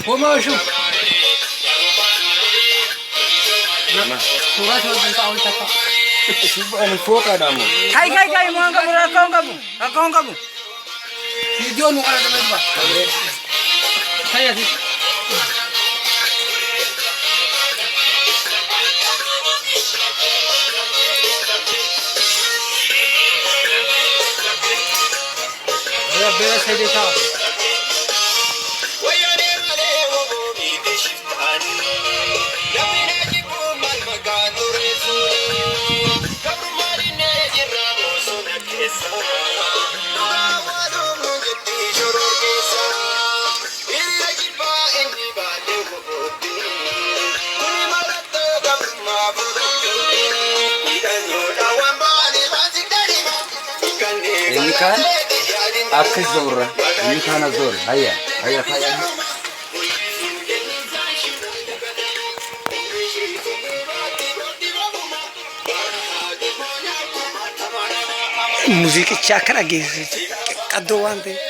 Homaa shuf. Suuraa si wajjin kaa'uu takka. Ani fooqaadha ammoo. Kai kai kai waan qabu rakkoo hin qabu rakkoo hin qabu. Viidiyoo nu qaratame dura. Kai asi. Beera sadii ta'a. Inni kaan akkas zoorra. Inni kaan as zoorra. Hayya. Hayya hayya. Muuziqicha akka dhageessisu qaddoo waan ta'eef.